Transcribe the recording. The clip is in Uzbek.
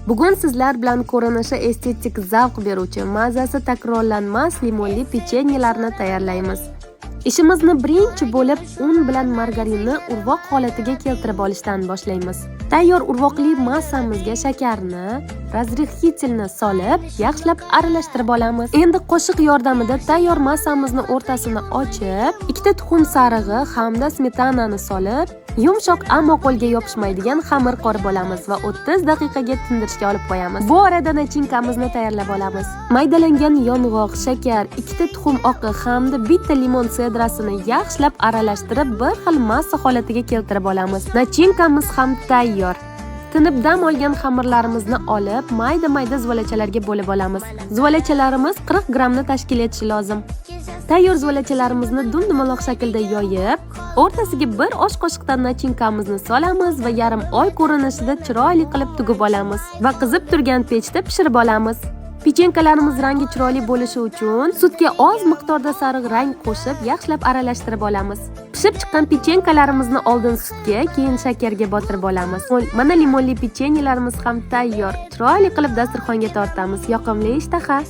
Bugun sizlar bilan ko'rinishi estetik zavq beruvchi, mazasi takrorlanmas limonli pechenyelarni tayyorlaymiz. Ishimizni birinchi bo'lib un bilan margarinni urvoq holatiga keltirib olishdan boshlaymiz. Tayyor urvoqli massamizga shakarni, разрыхлитель ni solib, yaxshilab aralashtirib olamiz. Endi qoshiq yordamida tayyor massamizni o'rtasini ochib, ikkita tuxum sarig'i hamda smetanani solib, yumshoq, ammo qo'lga yopishmaydigan xamir qorib olamiz va 30 daqiqaga tindirishga olib qo'yamiz. Bu orada начинка mizni tayyorlab olamiz. Maydalangan yong'oq, shakar, ikkita tuxum oqi hamda bitta limon sedrasini yaxshilab aralashtirib, bir xil massa holatiga keltirib olamiz. Начинка miz ham tayyor. Tinib dam olgan xamirlarimizni olib, mayda-mayda zuvalachalarga bo'lib olamiz. Zuvalachalarimiz 40 grammni tashkil etishi lozim. Tayyor zuvalachalarimizni dum-dumaloq shaklda yoyib, o'rtasiga bir osh qoshiqdan начинка mizni solamiz va yarim oy ko'rinishida chiroyli qilib tugib olamiz va qizib turgan pechda pishirib olamiz. Pechenkalarimiz rangi chiroyli bo'lishi uchun sutga oz miqdorda sariq rang qo'shib, yaxshilab aralashtirib olamiz. Pishib chiqqan pechenkalarimizni oldin sutga, keyin shakarga botirib olamiz. Mana, limonli pechenyelarimiz ham tayyor. Chiroyli qilib dasturxonga tortamiz. Yoqimli ishtaha.